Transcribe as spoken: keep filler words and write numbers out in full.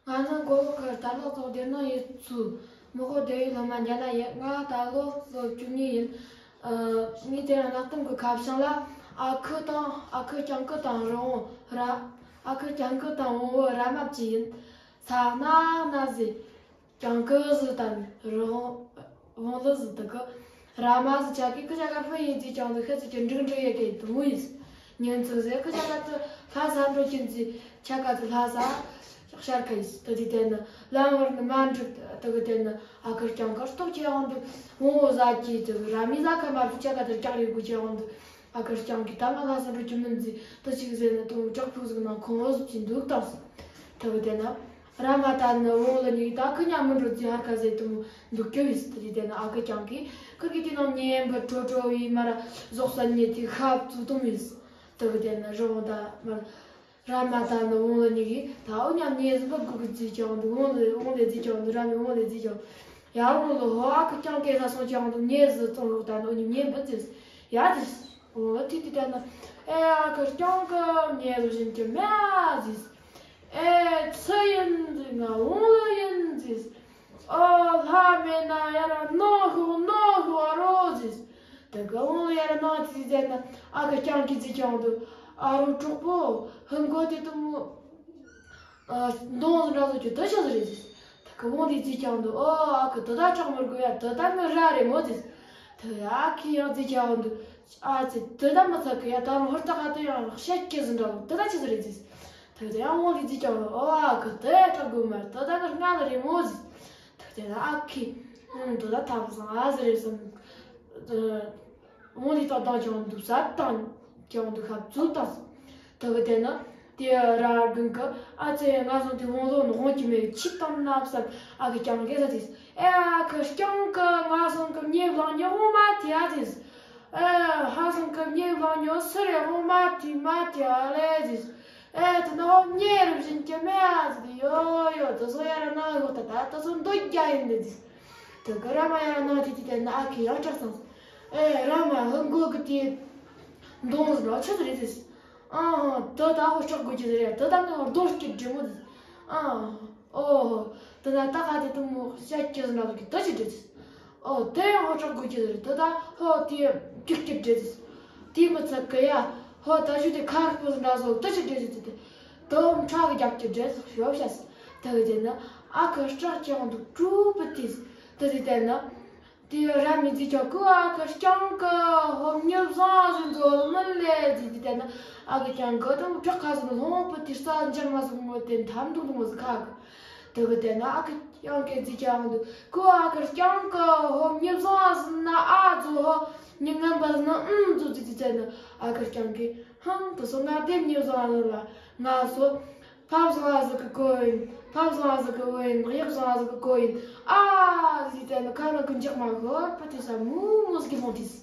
ང་ནི་མགོ་ལོག་གི་རྟ་ལོག་ཚོགས་སྡེ་ནང་ཡིན་ཚུལ། མི་ཧོ་སྡེ་བའི་སློབ་མ་འཇལ་ལ་ཡིན། ང་རྟ་ལོག་ལོ་བཅུ་གཉིས་ཡིན། ཨ། ངས་དེ་རིང་གནའ་གཏམ་གྱི་ཁ་བྱང་ལ། ཨ་ཁུ་དང་། ཨ་ཁུ་སྤྱང་ཀི་དང་རི་བོང་ར། ཨ་ཁུ་སྤྱང་ཀི་དང་བོང་བུ་ར་མ་བཅས་ཡིན། ས་གནག་གནག་ཟིག་སྤྱང་ཀི་ཟིག་དང་རི་བོང་བོང་ལུ་ཟིག་དེ་གི་ར་མ་ཟིག་ཆ་གིས་ཁུ་ཆ་ག་ཕུ་ཡིན་ཟེར་ཀྱང་འདུག་ཤེད་ཟིག་གི་འགྲིག་འགྲིག་ཡེ་གི་དུ་མོ་ཡིན། ཉིན་ཅིག་ཟེར་ཁུ་ཆ་ག་ཚོ་ལྷ་ས་འགྲོ་གི་ཡིན་ཟེར། ཆ་ག་ཚོ་ལྷ་ས་ཤར་ཁ་ཡིན། དེ་དུས་དེ་ནི་ལམ་བར་ནི་མ་འགྲིག་དེ་གི་དེ་ནི་ཨ་ཁུ་སྤྱང་ཀི་སྟོབས་ཆེ་ཡོང་འདུག་བོང་བུ་ཟ་གི་དེ་གི་ར་མས་ཟ་ཁ་མ་ཐུབ། ཆ་ག་ཚོ་སྐྲག་ཡོད་གི་ཆེ་ཡོང་འདུག་ཨ་ཁུ་སྤྱང་ཀི་ད་ང་ལྷ་ས་འགྲོ་རྒྱུ་མིན་ཟེར། དེ་ཅིག་ཟེར་ནས་དེ་མོ་བྲག་ཕུག་ཟིག་ནང་ཁོང་བུ་ཟིག་ཅིག་འདུག་བཏང་སོང་། དེ་གི་དེ་ནི་ར་མ་ད་ནི་བོང་ལུ་གཉིས་ད་ཁུ་མཉམ་མི་འགྲོ་ཟེར་ཧར་ཁ་ཟེར་དེ་མོ་འདུག་གི་ཡིན། དེ་དུས་དེ་ནི་ཨ་ཁུ་སྤྱང་ཀིས་ཁུར་གི་དེ་ནང་ཉན་པའི་ཀྲོ་ཀྲོ་བའི་མར་ཟོག་ས་ཉེ་དེ་ཤབ་ཙུ་དུམ་ཡིན། དེ་གི་དེ་ནི་རི་བོང་ད་མར་ར་མ་ད་ནི་བོང་ལུ་གཉིས་ཀྱིས་ད་འུ་མཉམ་ཉལ་ཟིག་འབུད་དགོས་གི་ཟེར་ཀྱང་འདུག་བོང་ལུ་བོང་ལུ་ཟེར་ཀྱང་འདུག་ར་མས་བོང་ལུ་ཟེར་ཀྱང་། ཡ་བོང་ལུ་ཧོ་ཨ་ཁུ་སྤྱང་ཀི་ས་སོང་ཀྱང་འདུག་ཉལ་ཟིག་བཙོང་རོགས་ད་ནི་འུ་གཉིས་ཉལ་འབུད་ཟེར། ཡ་ཟེར། བོང་ལུ་དེ་དུས་ད་ནི་ཨེ་ཨ་ཁུ་སྤྱང་ཀི་ཉལ་ལུ་བཞིན་གྱི་མེད་ཟེར། ཨེ་ཆི་ཡིན་ཟེར། ང་བོང་ལུ་ཡིན་ཟེར། ཨོ་ལྷ་མེད་ན་ཡར་ནང་ཤོག་ནང་ཤོག་ཨ་རོ་ཟེར། དེ་གི་བོང་ལུ་ཡར་ནང་ཅིག་ཟེར་ན་ཨ་ཁུ་སྤྱང་ཀིས་ཟེར་ཀྱང་འདུག་ཨ་རོ་གྲོགས་པོ་ཧིན་གོ་དེ་དུ་མོ། ཨ་མདུང་ཟིག་འདྲ་བཟོ་རྒྱུ་དེ་ཆི་ཟིག་རེད་ཟེར། དེ་གི་བོང་ལུས་ཟེར་ཀྱང་འདུག་ཨོ་ཨ་ཁུ་དེ་ད་སྐྲག་མི་དགོས་ཡ། དེ་ད་ངའི་ར་རེད་མོ་ཟེར། དེ་ཨ་ཁུས་ཡང་ཟེར་ཀྱང་འདུག་ཨ་ཙི་དེ་ད་མི་ཚད་གི་ཡ། ད་རུང་ཧུར་ཐག་ག་དེ་ཡང་བཤད་ཀྱི་ཟིག་འདྲ་བོ་དེ་ད་ཆི་ཟིག་རེད་ཟེར། དེ་ད་ཡང་བོང་ལུས་ཟེར་ཀྱང་འདུག་ཨོ་ཨ་ཁུ་དེ་སྐྲག་དགོས་མ་རེད། དེ་ད་ངའི་རྔ་ལ་རེད་མོ་ཟེར། དེ་ད་ཨ་ཁུས་ཨུམ་དེ་ད་ཐབས་བཟང་ཨ་ཟིག་རེད་བསམ། བོང་ལུས་ད་བཏང་ཀྱང་འདུག་ཟ་བཏང་ཀྱང་འདུག་ཤབ་ཙུ་བཏང་སོང་། དེ་གི་དེ་ནི་དེ་ར་རྒན་གིས་ཨ་ཙི་ང་སོང་དེ་བོང་ལུ་ནི་དབང་གི་མེད་ཁྱི་བཏང་ན་བསམ། ཨ་ཁུ་སྤྱང་ཀིས་ཟེར། ཨེ་ཨ་ཁུ་སྤྱང་ཀི་ང་སོང་གི་མྱེ་བླངས་ཉོ་དབང་མ་ཐི་ཨ་ཟེར། ཨེ་ཧ་སོང་གི་མྱེ་བླངས་ཉོ་སུ་རེད་དབང་མ་ཐི་མ་ཐི་ཨ་ལེ་ཟེར། ཨེ་དེ་ནི་ཧོ་མྱེ་རུ་བཞིན་གྱི་མེད་ཨ་ཟེར། ཡོ་ཡོ་དེ་ཚོ་ཡར་ནང་ཡོད་ད། ད་དེ་ཚོ་འདོད་རྒྱུ་ཡིན་ནི་ཟེར། དེ་གི་ར་མ་ཡར་ནང་དེ་དེ་དེ་ནི་ཨ་ཁུ་ཡང་སྐྲག་སོང་། ཨེ་ར་མ་ཧིན་གོ་གི་དེ་མདུང་ཟིག་འདྲ་ཆི་ཟིག་རེད་ཟེར། ཨ་དེ་ད་ཧོ་སྐྲག་དགོས་རྒྱུ་ཟིག་རེད། དེ་ད་ངའི་ཧོ་གདོང་སྐྱེད་འདྲེ་མོ་ཟེར། ཨ་ཨོ་དེ་ད་ད་ག་དེ་དུ་མོ་བཤད་ཀྱི་ཟིག་འདྲ་ཟིག་གི་དེ་ཆི་འདྲེ་ཟེར། ཨོ་དེ་ཡང་ཧོ་སྐྲག་དགོས་རྒྱུ་ཟིག་རེད། དེ་ད་ཧོ་དེ་སྐྱུག་སྐྱུག་འདྲེ་ཟེར། དེ་མི་ཚད་གི་ཡ། ཧོ་ད་ཞུ་དེ་ཁ་སྤུ་ཟིག་འདྲ་ཟིག་དེ་ཆི་འདྲེ་ཟེར། དེ་དེ་དེ་ཁྲག་གི་རྒྱབ་ཀྱི་འདྲེ་ཟིག་ཤོབ་བཤད་ཟེར། དེ་གི་དེ་ནི་ཨ་ཁུ་སྐྲག་ཀྱང་འདུག་གྲུ་པི་ཏི་ཟེར། དེ་དེ་དེ་ནི། དེ་ར་མས་ཟེར་ཀྱང་ཁུ་ཨ་ཁུ་སྤྱང་ཀི་ཧོ་མྱི་བཟང་ཟིག་འཛོལ་མི་ལེ་ཟེར། དེ་དེ་ནི་ཨ་ཁུ་སྤྱང་ཀི་དང་བྲག་ཁ་ཟིག་ལྷུང་པོ་དེ་རྩྭ་འཇག་མ་ཟིག་ངོ་དེ་འཐམ་དུང་དུང་ཟིག་ཁ་གི། དེ་གི་དེ་ནི་ཨ་ཁུ་སྤྱང་ཀིས་ཟེར་ཀྱང་འདུག་ཁུ་ཨ་ཁུ་སྤྱང་ཀི་ཧོ་མྱི་བཟང་ཟིག་ན་ཨ་ཛོ་ཧོ་མྱི་ངན་པ་ཟིག་ན་ཨུམ་ཛོ་ཟེར། དེ་དེ་ནི་ཨ་ཁུ་སྤྱང་ཀིས་ཧང་དེ་སོ་ང་དེ་མྱི་བཟང་ཟིག་ལ་ང་སོ། ཕ་བཟང་བ་ཟིག་གི་གོ་ཡིན། ཕ་བཟང་བ་ཟིག་གི་བུ་ཡིན། གཡག་བཟང་བ་ཟིག་གི་གོ་ཡིན། ཨ་ཟེར་དེ་ནི་ཁ་ནང་གི་འཇག་མ་ཤོར་པ་དེ་ས་མུ་མུ་ཟིག་གི་ལྷུང་དེས།